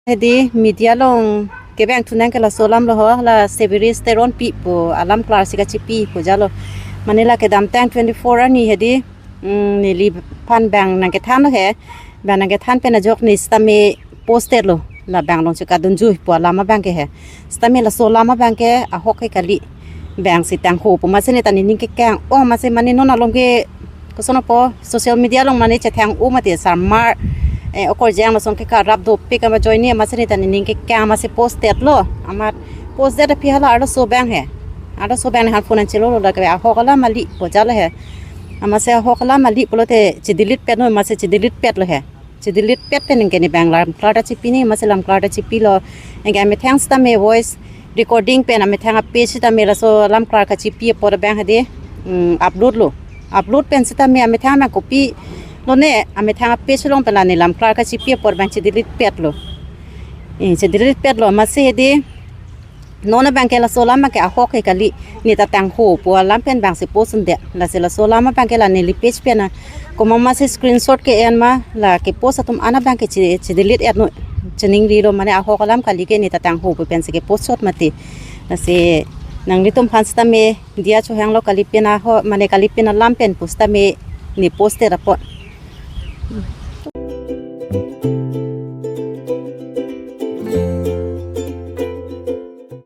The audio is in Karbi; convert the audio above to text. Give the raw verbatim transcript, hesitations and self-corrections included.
Hedi media along kebang thu nang ke laso alam lo ho, la Severis Teronpi pu alam klar si kachipi pu jalo. Mane la kedamtang twenty-four arni hedi, mm, neliphan bang nangkethan lo he. Bang nangkethan pen ajok ne sitame posted lo. La bang along chekadunjui pu alam abang ke he. Sitame laso alam abang ke ahok ke kali. Bang si tangho pu amatsi ne ta nening kekang. Oh, amatsi mane non along ke koson apo social media along mane chethang-o mati sarmar, eh, okorjang lason ke karap dopik ama join ni amatsi ne ta nening kekang amatsi posted lo. Amat posted aphi hala arloso bang he. Arloso bang ne han phone an chelo lo la ke ahok alam kali pu jalo he. Amatsi ahok alam kali pulote chedelete pet noi amatsi chedelete pet lo he. Chedelete pet pen anke ne bang lam klar ta chipi ni amatsi lam klar ta chipi lo. Anke amethang sitame voice recording pen amethang a-page sitame laso alam klar kachipi apor bang hedi, mm, upload lo. Upload pen sitame amethang bang kopi lo ne amethang a-page along pen la ne lam klar kachipi apor bang chedelete pet lo. Eh, chedelete pet lo amatsi hedi non abang ke laso alam abang ke ahok ke kali, ne ta tangho pu alam pen bang si post unde. Lasi laso alam abang ke la neli page pen a komat amatsi screenshot ke-en ma la kepost atum an abang ke che, chedelete et noi. Cheningri lo mane ahok alam kali ke ne ta tangho pu pen si kepost chot mati. Lasi nanglitum aphan sitame diya chohang lo kali pen aho mane kali pen alam pen pu sitame ne posted apot.